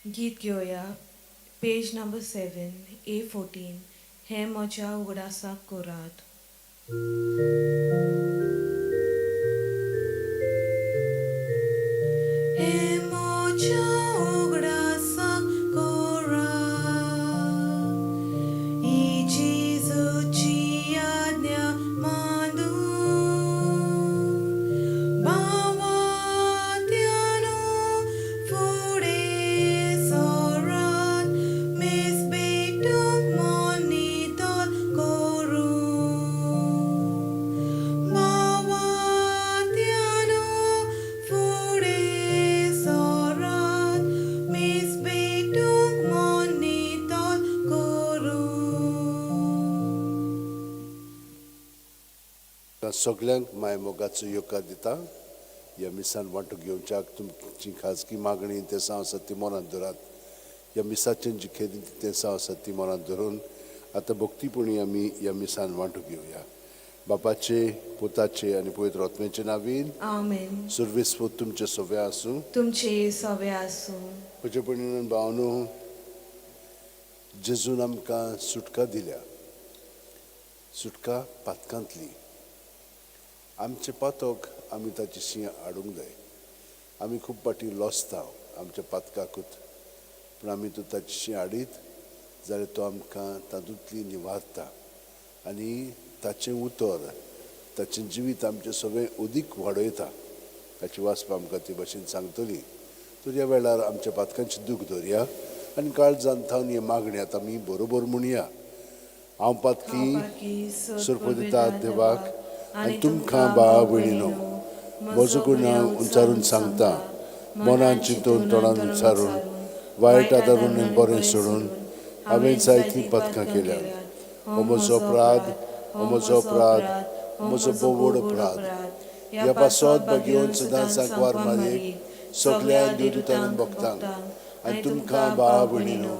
गीत घेवया, पेज number 7 A14, हें म्हज्या उगडासाक करात. हें म्हज्या उगडासाक करात, ही जेजूची आज्ञा मानून, भावार्त्यानो फुडें सरात, मीस भेटूंक मन नितळ करून. भावार्त्यानो फुडें सरात, मीस भेटूंक मन नितळ करून. सगल्यांक माय मोगाचो येवकार दिता. ह्या मिसान वांटो घेवच्याक तुमची खाजगी मागणी तेसां आसा ती मनांत धरात. ह्या मिसाचें जी खेदी तेसां आसा ती मनांत धरून आतां भक्तीपणी आमी ह्या मिसान वांटो घेवया. बापाचे, पुताचे आनी पवित्र आत्म्याचे नावीन. आमेन. सर्वेस्पर तुमचे सव्या आसूं. तुमचे सवे आसूं. म्हजे भयणीन भावनो, जेजून आमकां सुटका दिल्या, सुटका पातकांतली. आमचें पातक आमी ताची शी हाडूंक जाय. आमी खूब फावटी लजता आमच्या पातकाकूच, पूण आमी तो ताची शी हाडीत जाल्यार तो आमकां तातूंतली निवारता आनी ताचें उतर, ताचें जिवीत आमचें सगळें अदीक वाडयता. ताची वाचपा आमकां ते भाशेन सांगतली. तर ह्या वेळार आमच्या पातकांची दूख धरया आनी काळजान थावन हे मागणी आतां आमी बरोबर म्हणया. हांव पातकी सरपदिता देवाक आनी तुमकां भाव भयणीनो म्हजो गुन्यांव उंचारून सांगता. मनान चिंतून, तोंडान उच्चारून, वायट आदारून आनी बरें सोडून हांवें जायतीं पातकां केल्यात. हो म्हजो अपराध, हो म्हजो अपराध, हो म्हजो भोव व्हड अपराध. ह्या पासत भाग्यवंत सदांच सांकवार मारयेक, सगल्या देवदूतांक, भक्तांक आनी तुमकां भाव भयणीनो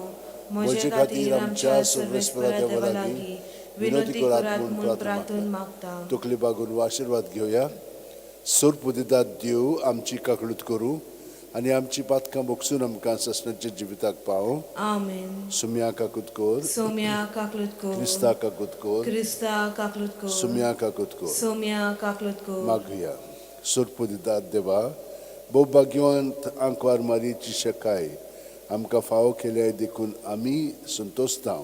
म्हजे खातीर आमच्या सर्वेस्परा देवा लागीं विनंती करात म्हूण प्रार्थना मागता. तकली बागून आशिर्वाद घेवया. सोरपुदिदात देव आमची काकळूत करूं आनी आमची पातकां भोगसून आमकां ससनाच्या जिविताक पावो. आमेन. सुम्या काकूत कोर. सोम्या काकलूत कोर. क्रिस्ता काकूत कोर. क्रिस्ता काकलूत कोर. सुम्या काकूत कोर. सोम्या काकलूत कोर. मागुया. सोरपुदिदात देवा, भोव भाग्यवंत आंकवार मारयेची शकाय आमकां फावो केल्याय देखून आमी संतोशता.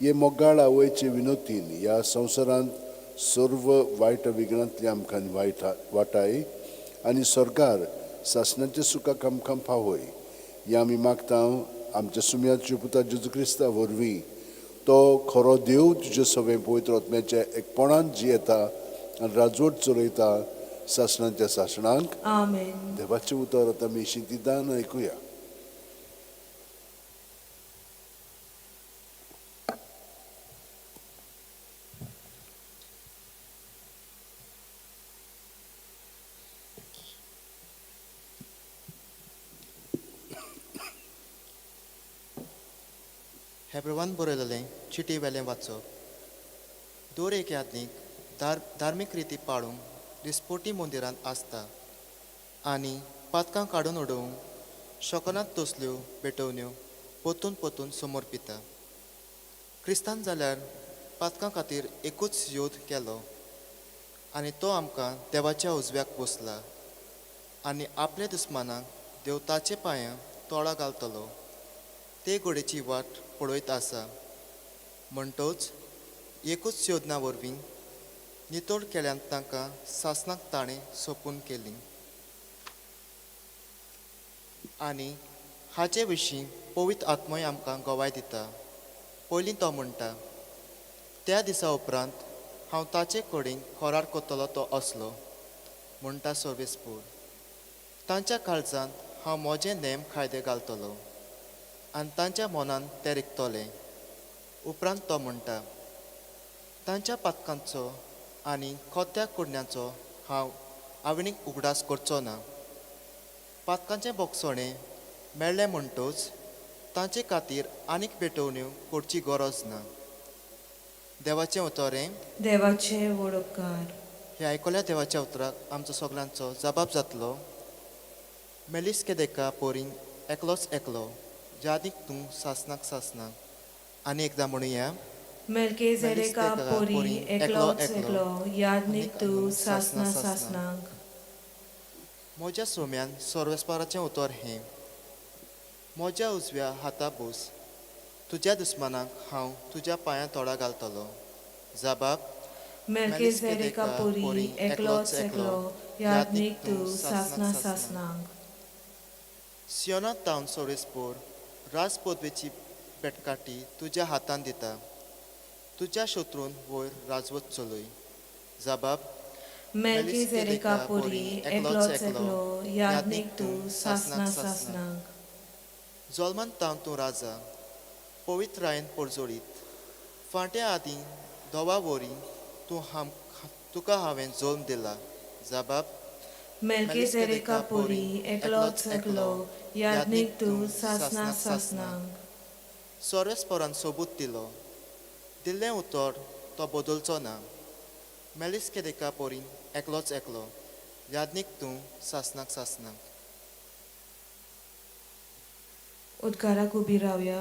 हे मोगाळ आवयचे विनोतीन ह्या संवसारांत सर्व वायट विघ्नांतली आमकां वाटाय आनी सरकार सासणाच्या सुखाक आमकां पावय, हें आमी मागता आमच्या सुम्याच्या पुता जेजू क्रिस्ता वरवीं. तो खरो देव, तुजे सगळें पवित्र आत्म्याच्या एकपणान जियेता आनी राजवट चलयता सासणाच्या सासणांक. आमेन. देवाचें उतर आतां आमी शिंतिदान आयकुया. हेब्रवान बरयलेलें चिटी वेलें वाचप. दर एक यादनीक धार्मीक रिती पाळूंक दिसपोटी मंदिरांत आसता आनी पातकां काडून उडोवंक शकनात तसल्यो भेटवण्यो परतून परतून समर्पिता. क्रिस्तान जाल्यार पातकां खातीर एकूच योद केलो आनी तो आमकां देवाच्या उजव्याक बसला आनी आपल्या दुस्मानाक देवताचे पांयां तोळा घालतलो ते घोडेची वाट पळयत आसा. म्हणटच एकूच योजना वरवीं नितळ केल्यान तांकां सासणाक ताणें सोंपून केली. आनी हाचे विशीं पवित्र आत्मय आमकां गवाय दिता. पयलीं तो म्हणटा, त्या दिसा उपरांत हांव ताचे कडेन करार करतलो तो असलो म्हणटा सर्वेस्पर, तांच्या काळजांत हांव म्हजे नेम कायदे घालतलो आनी तांच्या मनान ते रिगतले. उपरांत तो म्हणटा, तांच्या पातकांचो आनी खोत्या कुडण्याचो हांव आविणीक उगडास करचो ना. पातकांचें बोगसणें मेळ्ळें म्हणटच तांचे खातीर आनीक भेटवण्यो करची गरज ना. देवाचें उतर हें. देवाचे व्हड उपकार. हे आयकल्या देवाच्या उतराक आमचो सगल्यांचो जबाब जातलो. मेलिस्केदेका पोरींग एकलोच एकलो. यादीक तूं सासनाक सासनाक. आनी एकदां म्हणुया. मेल्केझेदेका पोरी एकलोच एकलो याज्ञीक तूं सासना सासनाक. म्हज्या सोम्यान सर्वेस्पराचें उतर हें, म्हज्या उजव्या हाता बोस, तुज्या दुस्मानाक हांव तुज्या पांयां तोडा घालतलो. जबाब. मेल्केझेदेका पोरी एकलोच एकलो याज्ञीक तूं सासना सासनाक. सियोनांत तावन सर्वेस्पोर राज पदवेची पेटकाटी तुज्या हातान दिता, तुज्या शत्रून वयर राजवत चलय. जबाब. मेल्केझेदेका पोरी एकलोच एकलो याज्ञीक तूं सासना सासनाक. जल्मान तावन तूं राजा, पवित्रायेन परजळीत, फांट्या आदीं दोवा वरी तूं हाम तुका हांवें जल्म दिला. जबाब. मेल्केझेदेका पोरी एकलोच एकलो याज्ञीक तूं सासना सासनाक. सर्वेस्परान सोबूत दिलो, दिल्लें उतर तो बदलचो ना. मेलिस्केदेका पोरीन एकलोच एकलो याज्ञीक तूं सासनाक सासनाक. उद्गाराक उबी रावया.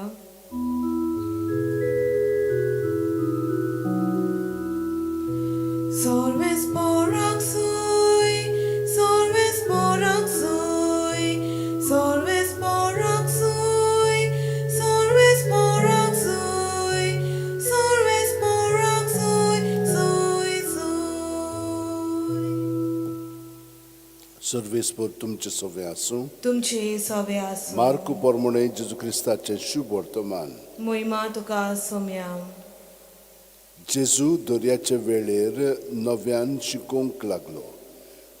Sorves porok sui, sorves porok sui, sorves porok sui, sorves porok sui, sorves porok sui, sui, sui. सर्वेस्पोर तुमचें सगळें आसूं. तुमचे सवे आसूं. मार्कू पोरमोणे जेजू क्रिस्ताचें शुभ वर्तमान. मोहिमा तुका सोम्या. जेजू दर्याचे वेळेर नव्यान शिकोवंक लागलो,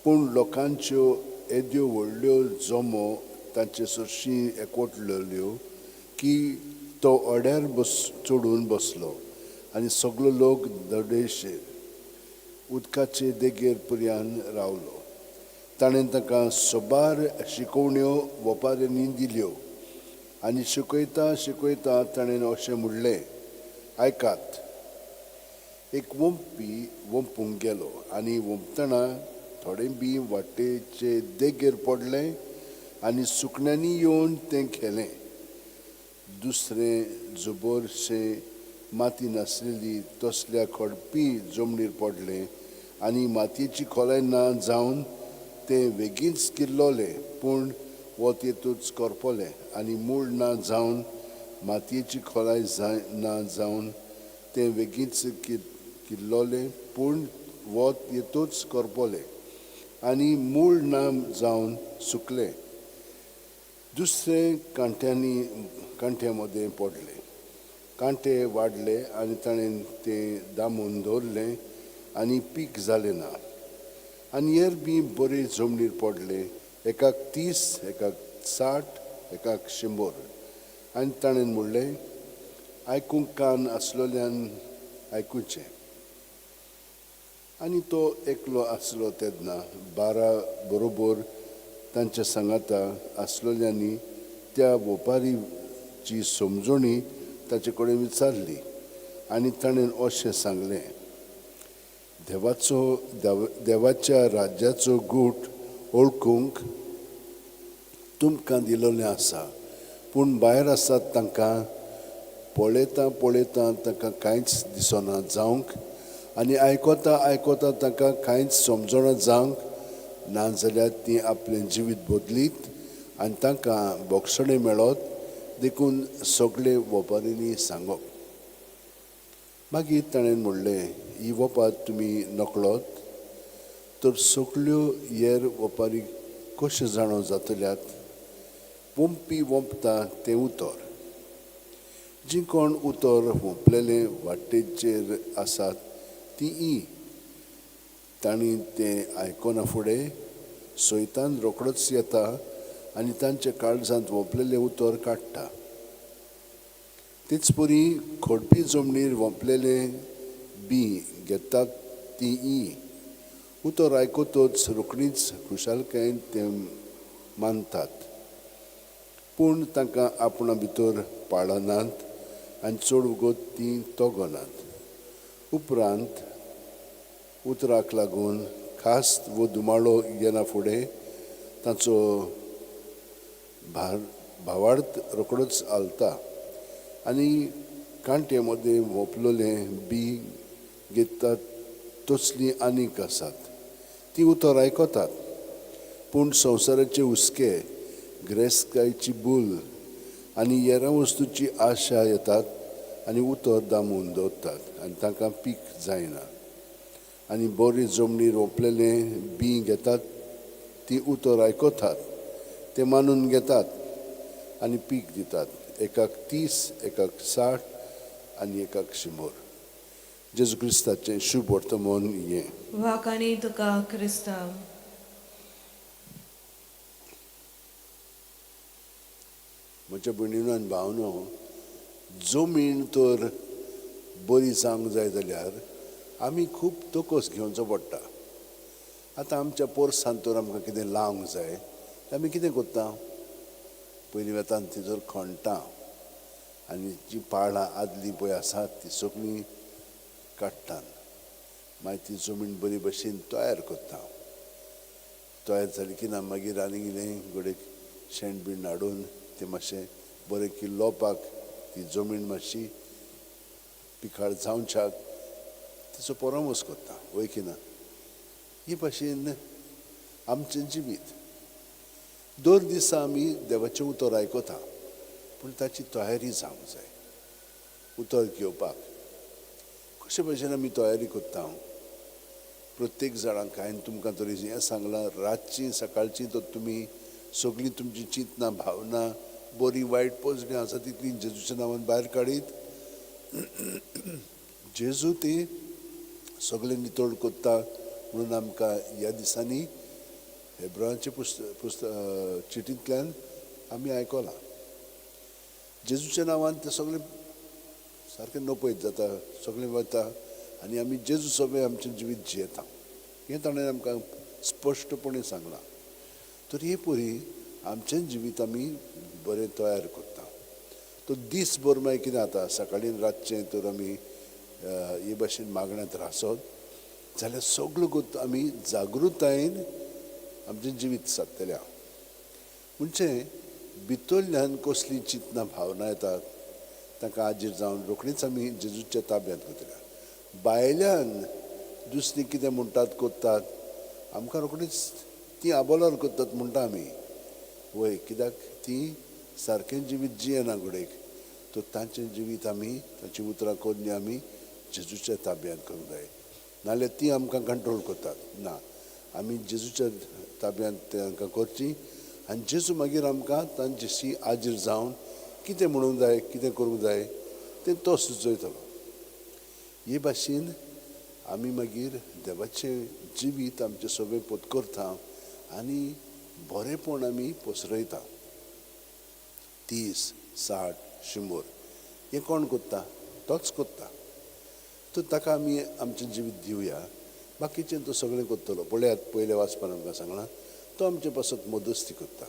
पूण लोकांच्यो येद्यो व्हडल्यो जमो तांचे सरशीं एकवटलेल्यो की तो अड्यार बस चडून बसलो आनी सगलो लोक दडेशे उदकाचे देगेर पर्यान रावलो. ताणें तांकां सोबार शिकोवण्यो वपाऱ्यांनी दिल्यो आनी शिकयता शिकयता ताणें अशें म्हणलें, आयकात. एक वोंपी वोंपूंक गेलो आनी वोंपतना थोडें बी वाटेचे देगेर पडलें आनी सुकण्यांनी येवन तें खेलें. दुसरें जबरशें माती नासलेली तसल्या खडपी जमनीर पडलें आनी मातयेची खोलाय ना जावन तें वेगींच किल्लोलें, पूण वत येतूच करपलें आनी मूळ ना जावन मातयेची खोलाय जाय ना जावन तें वेगींच किल्लोलें, पूण वत येतूच करपलें आनी मूळ ना जावन सुकलें. दुसरें कांट्यांनी कांट्या मदें पडलें, कांटे वाडले आनी ताणें तें दामून दवरलें आनी पीक जालें ना. आनी हेर बी बरे जमनीर पडले, एकाक 30, एकाक 60, एकाक 100. आनी ताणें म्हणलें, आयकूंक कान आसलोल्यान आयकुचें. आनी तो एकलो आसलो तेन्ना 12 बरोबर तांच्या सांगाता आसलोल्यांनी त्या वोपारीची समजणी ताचे कडेन विचारली आनी ताणें अशें सांगलें, देवाच्या राज्याचो गूट ओळखूंक तुमकां दिलोलें आसा, पूण भायर आसात तांकां पळयता पळयता तांकां कांयच दिसना जावंक आनी आयकता आयकता तांकां कांयच समजणा जावंक ना, जाल्यार तीं आपलें जिवीत बदलीत आनी तांकां बोगसणें मेळत, देखून सगळे वोपारींनी सांगप. मागीर ताणें म्हणलें, ही वोपार तुमी नकळत तर सगळ्यो हेर वोपारी कशें जाणो जातल्यात? वोंपी वोंपता तें उतर. जी कोण उतर वोंपलेलें वाटेचेर आसात ती ई तांणी तें आयकना फुडें सैतान रोखडोच येता आनी तांच्या काळजांत वोंपलेलें उतर काडटा. तेच परी खडपी जमनीर वोंपलेलें बी घेतात ती ई उतर आयकतच रोखडीच खुशालकायेन तें मानतात, पूण तांकां आपणा भितर पाळनात आनी चड वगत तीं तगनात. उपरांत उतराक लागून खास वो दुमाळो येना फुडें ताचो भार भावार्थ रोखडोच हालता आनी कांटे मदें वोपलोलें बी घेतात तसलीं आनीक आसात. तीं उतर आयकतात, पूण संवसाराचे हुस्के, गिरेस्तकायेची भूल आनी हेरां वस्तूची आशा येतात आनी उतर दामून दवरतात आनी तांकां पीक जायना. आनी बरी जमनीर रोंपलेलें बीं घेतात, ती उतर आयकतात, ते मानून घेतात आनी पीक दितात, एकाक 30, एकाक 60 आनी एकाक 100. जेजू क्रिस्ताचें शुभ वर्तमान हें. वाकाणी तुका क्रिस्तांव. म्हज्या भयणीनो आनी भावनो, जमीन तर बरी जावंक जाय जाल्यार आमी खूब तोकोस घेवचो पडटा. आतां आमच्या पोरसांत तर आमकां कितें लावंक जाय, आमी कितें करता, पयलीं वेतान ती जर खणटा आनी जी पाळां आदलीं पळय आसात ती सगळीं काडटात, मागीर ती जमीन बरी भशेन तयार करता. तयार जाली की ना मागीर आनी कितें घडयेक शेण बीण हाडून तें मातशें बरें किल्लोवपाक ती जमीन मातशी पिकाळ जावच्याक तिचो परामर्श करता, वय की ना. ही भाशेन आमचें जिवीत दर दिसा आमी देवाचें उतर आयकता, पूण ताची तयारी जावंक जाय. उतर घेवपाक कशे भशेन आमी तयारी करता. प्रत्येक जाणांक हांवें तुमकां तरी हें सांगलां, रातची सकाळची तर तुमी सगळीं तुमची चिंतनां भावना बरी वायट पोजणी आसा तितली जेजूच्या नांवान भायर काडीत. जेजू ती सगळें नितळ करता म्हणून आमकां ह्या दिसांनी हेब्रांचे चिटींतल्यान आमी आयकलां. जेजूच्या नांवान तें सगळें सारकें नपयत जाता, सगळें वता आनी आमी जेजू सगळें आमचें जिवीत जियेता हें ताणें आमकां स्पश्टपणे सांगलां. तर हे परी आमचें जिवीत आमी बरें तयार करता. तो दीसभर मागीर कितें जाता, सकाळीं रातचें तर आमी हे भाशेन मागण्यांत रासत जाल्यार सगळ्यो गोत आमी जागृतायेन आमचें जिवीत सादतलें. म्हणजे भितरल्यान कसलीं चिंतनां भावना येतात तांकां आजीर जावन रोखडीच आमी जेजूच्या ताब्यांत करतले. भायल्यान दुसरीं कितें म्हणटात करतात आमकां रोखडीच तीं आबोलार करतात म्हणटा आमी, वय, कित्याक तीं सारकें जिवीत जियेना घडयेक. तर तांचें जिवीत आमी तांची उतरां करून आमी जेजूच्या ताब्यांत करूंक जाय, नाल्यार तीं आमकां कंट्रोल करतात. ना, आमी जेजूच्या ताब्यांत तांकां करची आनी जेजू मागीर आमकां तांच्याशी आजीर जावन कितें म्हणूंक जाय कितें करूंक जाय तें तो सुचयतलो. हे भाशेन आमी मागीर देवाचें जिवीत आमचें सगळें पोत करता आनी बरेंपण आमी पसरयता. 30, 60, 100 हें कोण करता, तोच करता. तर ताका आमी आमचें जिवीत दिवया, बाकीचें तो सगळें करतलो. पळयात पयल्या वाचपान आमकां सांगलां तो आमचे पासत मदस्ती करता.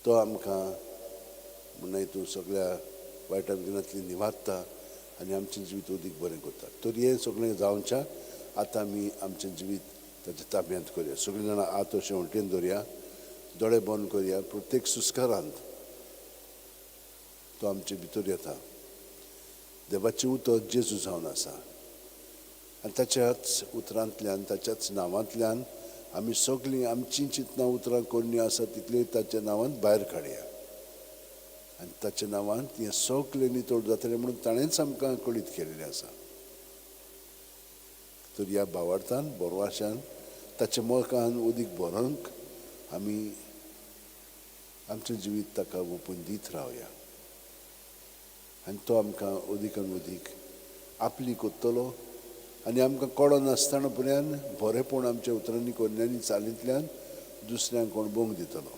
तो आमकां म्हणून तूं सगळ्या वायटा विघ्नांतली निवारता आनी आमचें जिवीत अदीक बरें करता. तर हें सगळें जावच्या आतां आमी आमचें जिवीत ताच्या ताब्यांत करया. सगळीं जाणां आत अशें वटेन दवरया, दोळे बंद करया. प्रत्येक सुस्कारांत तो आमचे भितर येता. देवाचें उतर जेजू जावन आसा आनी ताच्याच उतरांतल्यान ताच्याच नांवांतल्यान आमी सगळीं आमचीं चिंतनां उतरां कोरणी आसा तितल्यो ताच्या नांवान भायर काडया आनी ताच्या नांवान हें सगळें नितळ जातलें म्हणून ताणेंच आमकां कळीत केल्लें आसा. तर ह्या भावार्थान बरवाशान ताच्या मोगान उदीक भरोंक आमी आमचें जिवीत ताका ओपून दीत रावया आनी तो आमकां अदीक आनी अदीक आपली करतलो आनी आमकां कळनासतना पर्यंत बरेंपण आमच्या उतरांनी कोन्यांनी चालींतल्यान दुसऱ्यांक कोण बोंग दितलो.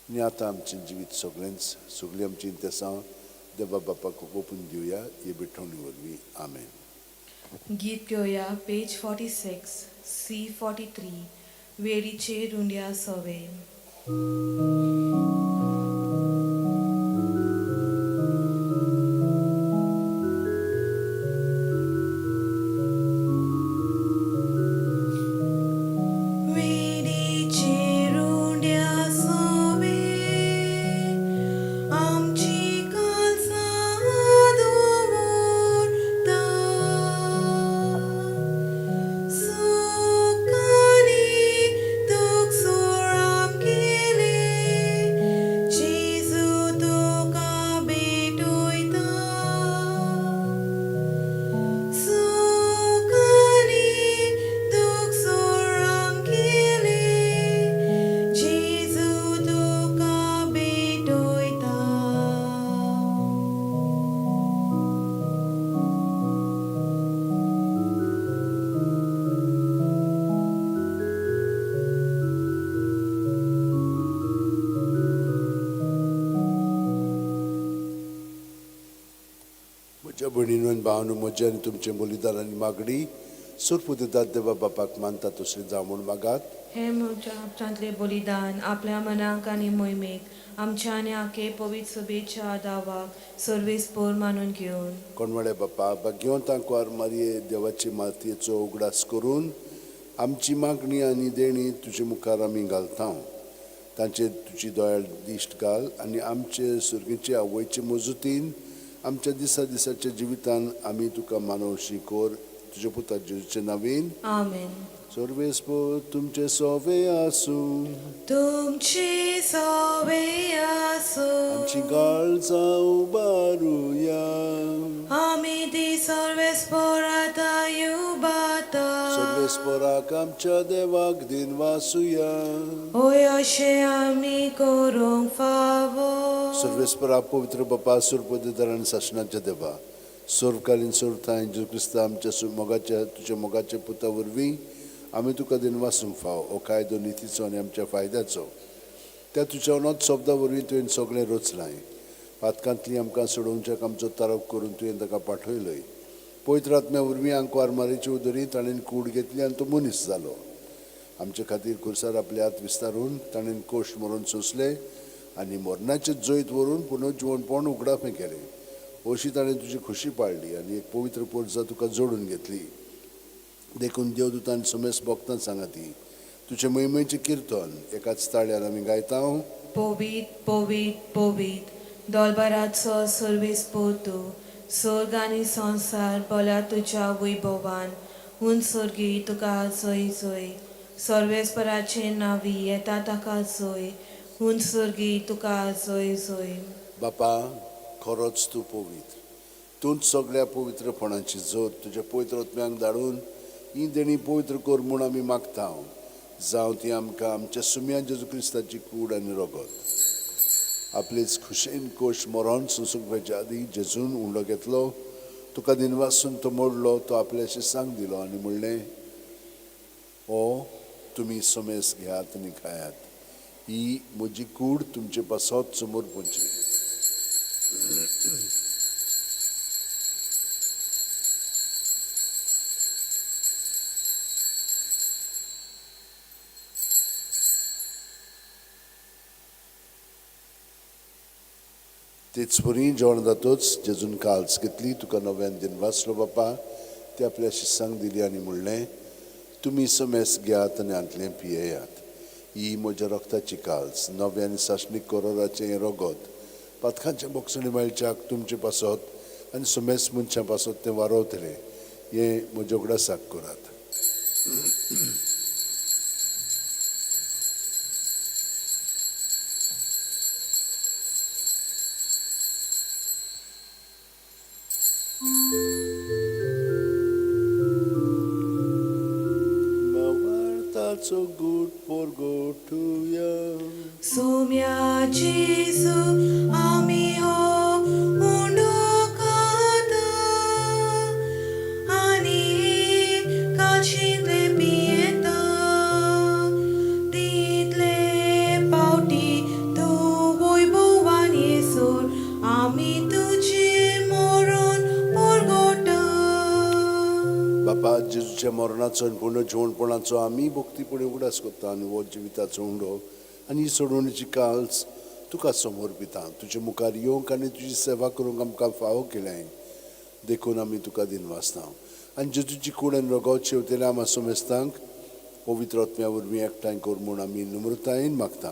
आनी आतां आमचें जिवीत सगळेंच सगळीं आमचीं इंतेसांव देवा बापाक ओपून दिवया हे भेटवणी वरवीं. आमेन. गीत घेवया पेज 46 C43 वेडीचे रुंड्या सवे. वेडीचे रुंड्या भयणीनो आनी भावांनो, म्हजें आनी तुमचें बलिदान आनी मागणी सुरपुदेदात देवा बापाक मानता तसली जावं म्हूण मागात. हे म्हज्या आपणांतलें बलिदान आपल्या मनाक आनी मोहिमेक आमच्या आनी आखे पवित्र सभेच्या दावाक सर्वेस्पोर मानून घेवन. कोणवाळे बापा, भाग्यवंत आंकवार मारये देवाचे मातयेचो उगडास करून आमची मागणी आनी देणी तुजे मुखार आमी घालता. तांचेर तुजी दयाळ दिश्ट घाल आनी आमचे सुर्गेचे आवयचे मजुतीन आमच्या दिसा दिसाच्या जिवितान आमी तुका मानवशी कोर, तुज्या पुता जेजूचे नांवेन. आमेन. सर्वेस्पोर तुमचे सोवे आसूं. तुमची सोवे आसूं. आमची काळजां उबारुया. आमी ती सर्वेस्पोराता युबाता. सर्वेस्पोराक आमच्या देवाक दिनवासुया. होय, अशें आमी करूंक फावो. सर्वेस्परा, पवित्र बापा, सुरपदेदार आनी सासणाच्या देवा, सर्वकालीन सर्वथांय जेजू क्रिस्ता आमच्या मोगाच्या तुज्या मोगाच्या पुता वरवीं आमी तुका दिनवासूंक फाव. हो कायदो नितीचो आनी आमच्या फायद्याचो. त्या तुज्या अनोत शब्दा वरवीं तुवें सगळें रचलां. पातकांतली आमकां सोडोवच्याक आमचो तारक करून तुवें ताका पाठयलोय. पवित्र आत्म्या वरवीं आंकवार मारीचे उदरी ताणें कूड घेतली आनी तो मनीस जालो. आमचे खातीर खुर्सार आपले हात विस्तारून ताणें कोश मरून सोंसले आनी मरणाचें जैत व्हरून पुनर्जिवणपण उगडापें केलें. अशी ताणें तुजी खुशी पाळ्ळी आनी एक पवित्र पोरजा तुका जोडून घेतली. देखून देवदूतान समेस भक्तान सांगाती तुजे महिमेचें किर्तन एकाच ताळ्यान आमी गायता. पवीत पवीत पवीत दोलबाराचो सर्वेस्पोर तूं, स्वर्ग आनी संवसार बोला तुज्या वैभवान. हून स्वर्गी तुका जय जय. सर्वेस्पराचे नांवी येता ताका जय. हून स्वर्गी तुका जय जय. बापा, खरोच तूं पवित्र, तूंच सगळ्या पवित्रपणाची जोत. तुज्या पवित्र आत्म्यांक धाडून ही देणी पवित्र कर म्हूण आमी मागता. जावं ती आमकां आमच्या सुम्या जेजू क्रिस्ताची कूड आनी रगत. आपलेच खुशेन कोश मरण सोंसूंक वयच्या आदीं जेजून उंडो घेतलो, तुका दिनवासून तो मोडलो, तो आपल्याशी सांग दिलो आनी म्हणलें, ओ तुमी समेस घेयात आनी खायात, ही म्हजी कूड तुमचे पासत समोर पोवची. तेच परी जेवण जातच जेजून काल्स घेतली, तुका नव्यान दिनवासलो बापा, ते आपल्या शिसांक दिली आनी म्हणलें, तुमी समेस घेयात आनी हांतलें पियेयात, ही म्हज्या रक्ताची काल्स, नव्या आनी सासणीक कोरोराचें हें रगत पातकांच्या बोगसणी मेळच्याक तुमचे पासत आनी समेस मनशां पासत तें वारवतलें. हें म्हज्या उगडासाक करात. भावार्थाचो गूट पोरगोटुया. सोम्या जेजू आमी हो उंडो खाता आनी कालशींतले पियेता. तितले पावटी तूं वैभवान येसर आमी तुजें मरण पोरगोटा. बापा, जेजूच्या मरणाचो आनी पुनर्जिवणपणाचो आमी भक्तीपणी उगडास करता आनी हो जिविताचो उंडो आनी ही सोडवणीची काल्स तुका समर्पिता. तुजे मुखार येवंक आनी तुजी सेवा करूंक आमकां फावो केलें, देखून आमी तुका दिनवासता. आनी जेजूची कूड आनी रगत शेवतेल्या आमा समेस्तांक पवित्र आत्म्या वरवीं एकठांय कर म्हूण आमी नम्रतायेन मागता.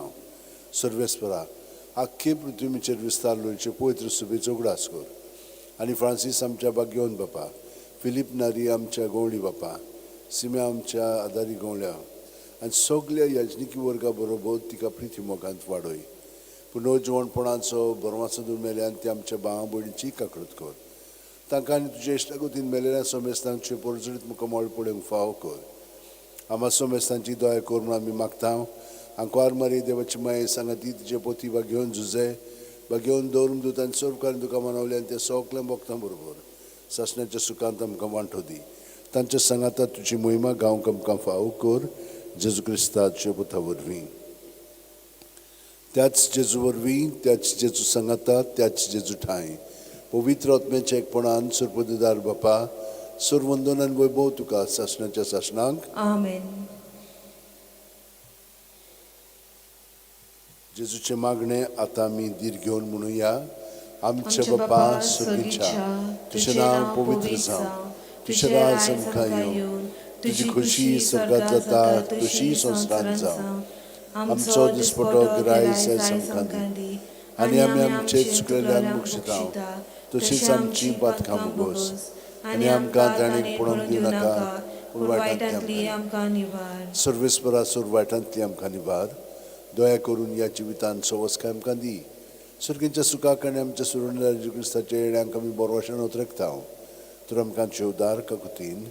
सर्वेस्परा, आख्खे पृथ्वीचेर विस्तार लोणचे पवित्र सुबेचो उगडास कर आनी फ्रांसीस आमच्या भाग्यवन बापा, फिलीप नारी आमच्या गवळी बापा, सिम्या आमच्या आदारी गवळ्या आनी सगल्या याजनिकी वर्गा बरोबर तिका प्रिती मोगांत वाडय. पुनर्जिवणपणाचो बरमाचो मेल्यान ती आमच्या भावा भयणीची काकृत कर. तांकां आनी तुज्या इश्टागतीन मेलेल्या समेस्तांक तुजे परजळीत मुखामळ पळोवंक फावो कर. आमा समेस्तांची दया कर म्हूण आमी मागता. आंकवार मारी देवाची माये सांगाती तिचे पोती बागेवन झुजे बागेवन दवरून दूत आनी सर्वकारान तुका मनवले आनी ते सगळ्या भक्तां बरोबर सासण्याच्या सुखांत आमकां वांटो दी. तांच्या सांगाता तुजी मोहिमा गावंक आमकां फावो कर, जेजू क्रिस्ता तुज्या पुता वरवीं. त्याच जेजू वरवीं, त्याच जेजू सांगाता, त्याच जेजू ठांय पवित्र आत्म्याच्या एकपणान सुरपदीदार बापा सर्वंदन आनी वैभव तुका सासणाच्या सासणाक. आमेन. जेजूचे मागणे आतां आमी धीर घेवन म्हणुया. आमच्या बापा सर्गीच्या, तुजें नांव पवित्र जावं, तुजें राज आमकां येवं, तुजी खुशी स्वर्गांत जाता तशी संवसारांत जावं. आमचो दिसपटो गिरायस आयज आमकां दी आनी आमी आमचे चुकलेल्यान बक्षिता तशीच आमची पातकां भोगोस आनी आमकां ताणें पळोवंक दिवं नाका पूण वायटांतली आमकां निवार. सर्वेस्परा सोर वायटांतली आमकां निवार. दया करून ह्या जिवितान सवस्काय आमकां दी. सर्गींच्या सुखाक आनी आमच्या सुरण क्रिस्ताच्या येण्यांक आमी बरोवशान उतरकता. तर आमकां चेवदार काकुतीन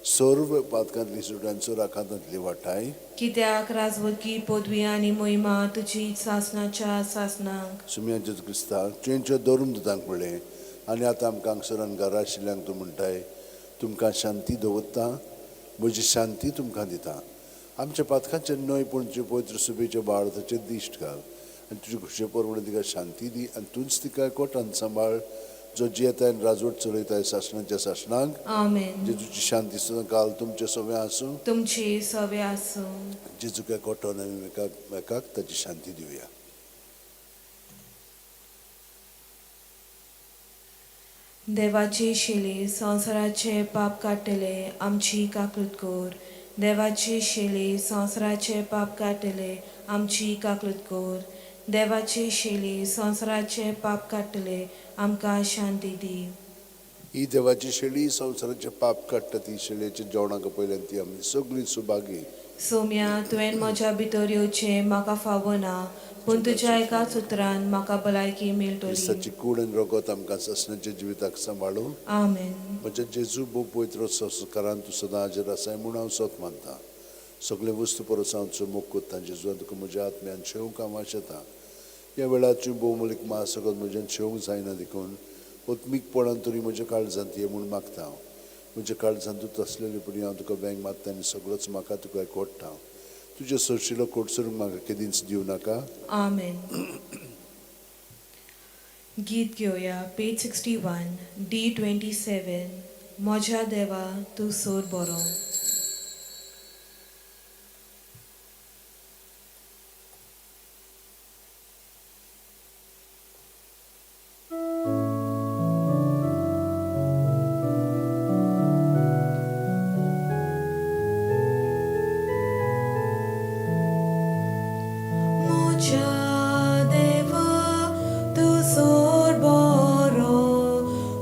सर्व पातकांतली सुटान सोर आखातांतली वाटाय. कित्याक राजवटकी पदवी आनी मोहिमा तुजी सासणाच्या सासणाक. सुम्या जेजू क्रिस्ता तुवें धरून दुदांक पळय आनी आतां आमकां हांगसरान घरा आशिल्ल्यांक तूं म्हणटाय, तुमकां शांती दवरता, म्हजी शांती तुमकां दिता. आमच्या पातकांचेर न्हय पूण तुजे पवित्र सुबेच्या भारताचेर दिश्ट घाल आनी तुजे खुशे परवडे तिका शांती दी आनी तूंच तिका कोटान सांबाळ जो जियेताय आनी राजवट चलयताय सासणाच्या सासणाक. आमेन. जेजूची शांती सुद्दां काल तुमचे सगळें आसूं. तुमची सवे आसूं. जेजूक कोटोन आमी एकाक ताची शांती दिवया. देवाची शेली संवसाराचे पाप काडटले आमची काकूत कर. देवाची शेली संवसाराचे पाप काडटले आमची काकूत कर. देवाची शेली संवसाराचे पाप काडटले आमकां शांती दी. ही देवाची शेळी संवसाराचे पाप काडटा ती शेळयेच्या जेवणाक पयल्यान ती आमी सगळीं सुभागी. सोम्या, तुवें म्हज्या भितर येवचें म्हाका फावना, पूण तुज्या एका सुत्रान म्हाका भलायकी मेळटली. क्रिस्ताची कूड आनी रगत आमकां सासणाच्या जिविताक सांबाळूं. आमेन. म्हज्या जेजू भोव पवित्र संस्कारान तूं सदां हाजेर आसाय म्हूण हांव सोत मानता. सगळे वस्तू परस हांव तुजो मोग कोत्ता. जेजू तुका म्हज्या आत्म्यान शेवंक हांव आशेता. ह्या वेळार तुवें भोवमोलीक मास सगळं म्हज्यान शेवंक जायना देखून ओत्मीकपणान तरी म्हज्या काळजांत ये म्हूण मागता हांव. म्हज्या काळजांत तूं तसलेले परी हांव तुका वेंग मारता आनी सगळोच म्हाका तुका कोट्टा. तुज्या सोशिलो कोटसरूंक म्हाका केदींच दिवं नाका. आमेन. गीत घेवया पेज 61 D27. म्हज्या देवा तूं सोर बरो.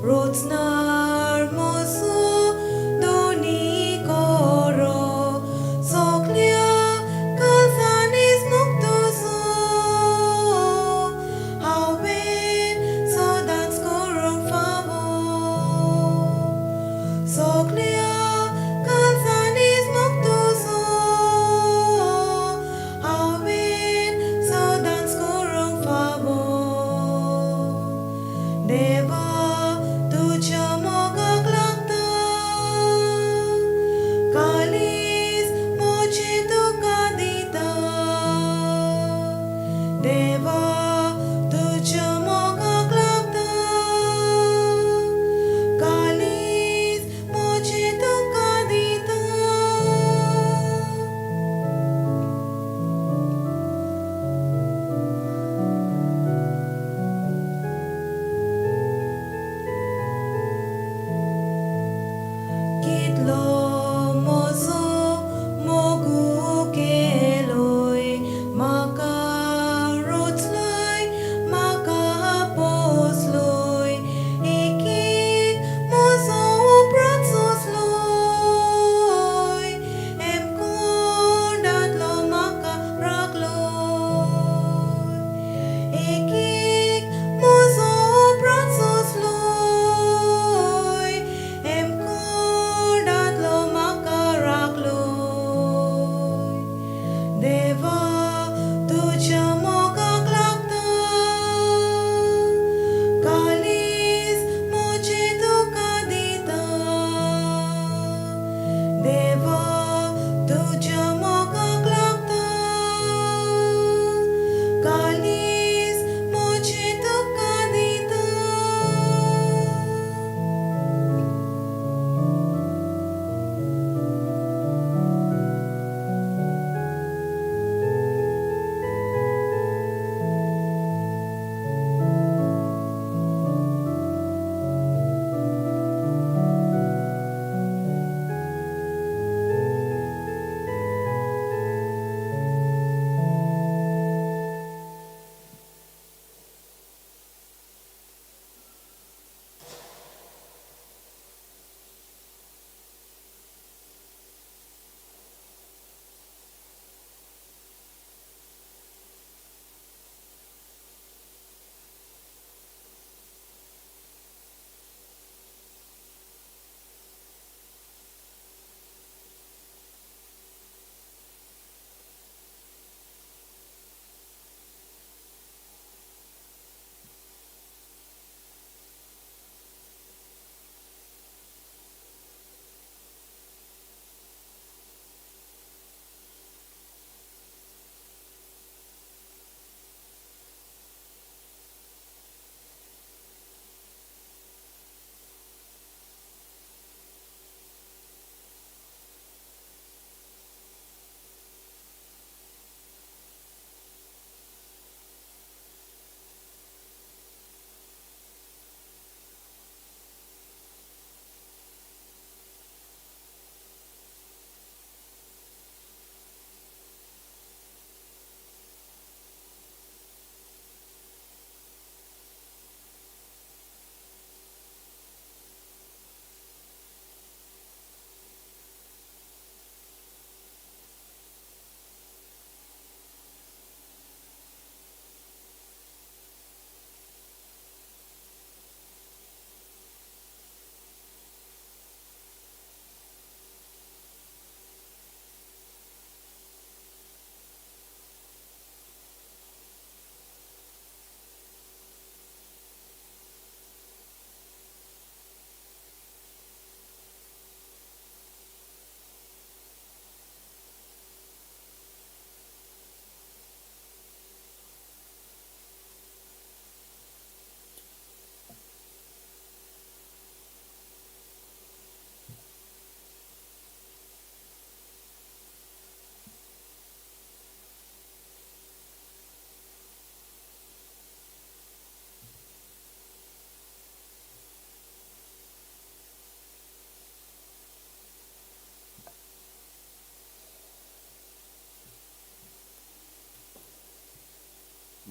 Rotsnar mosu doni.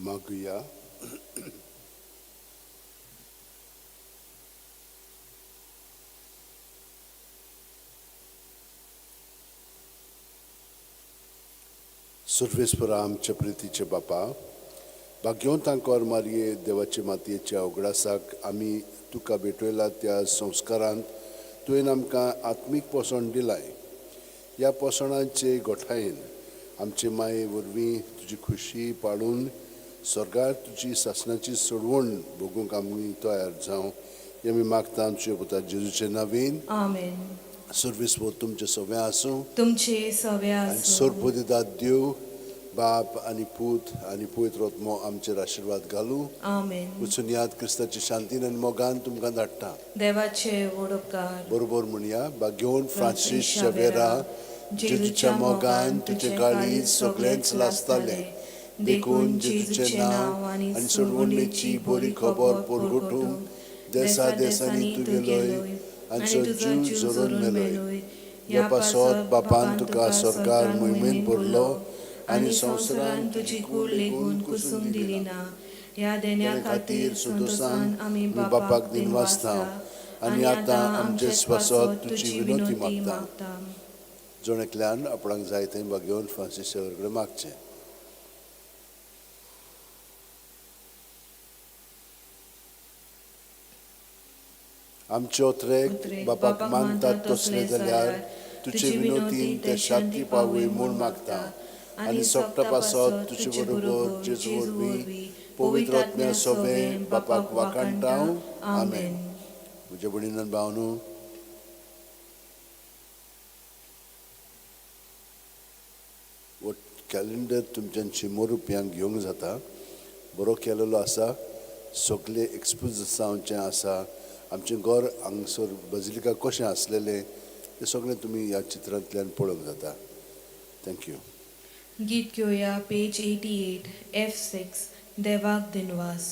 मागुया. सर्वेस्परा आमच्या प्रितीचे बापा, भाग्यवंतांक मारये देवाचे मातयेच्या उगडासाक आमी तुका भेटयला त्या संस्कारांत तुवें आमकां आत्मीक पोसण दिलाय. ह्या पोसणाचे गोठायेन आमचे माये वरवीं तुजी खुशी पाळून स्वर्गार तुजी सासणाची सोडवण भोगूंक आमी तयार जावं हें आमी मागता आमच्या पुता जेजूचे नांवेन. आमेन. सर्वेस्पर तुमचें सगळें आसूं, तुमचे सवे आनी आसूं. सोरपोदिदाद देव बाप आनी पूत आनी पवित्र आत्मो आमचेर आशिर्वाद घालूं. आमेन. वचून याद क्रिस्ताची शांतीन आनी मोगान तुमकां धाडटा. देवाचे व्हड उपकार. बरोबर म्हणया, भाग्यवंत फ्रांसीस शेवेरा, जेजूच्या मोगान तुजें काळीज सगळेंच लासतालें, देखून जेजूचें नांव आनी सोडवणेची बरी खबर परगटूंक देसा देसांनी तूं गेलोय आनी तुजो जीव झरोवन मेलोय. ह्या पासत बापान तुका सरकार मोहिमेन भरलो आनी संवसारान तुजी कूड लेगून कुसूंक दिली ना. ह्या देण्या खातीर संतोसान आमी बापाक दिनवासता आनी आतां आमचे पासत तुजी विनवती मागता. मागता. जण एकल्यान आपणाक जाय थंय भाग्यवंत फ्रांसीस शेवर कडेन मागचें. आमचे ओत्रेक बापाक मानतात तसले जाल्यार तुजे विनवतीन ते शांती पावय म्हूण मागता आनी सोगटा पासत तुजे बरोबर जेजू वरवीं पवित्र आत्म्या सोबे बापाक वाखाणटा. आमेन. म्हज्या भयणीन भावनू, हो कॅलेंडर तुमच्यान 100 रुपयांक घेवंक जाता. बरो केलेलो आसा, सगळे एक्सपोज जावचें आसा. आमचें घर हांगसर बजिलिका कशें आसलेलें तें सगळें तुमी ह्या चित्रांतल्यान पळोवंक जाता. Thank you. गीत घेवया पेज 88 F6 देवाक दिनवास.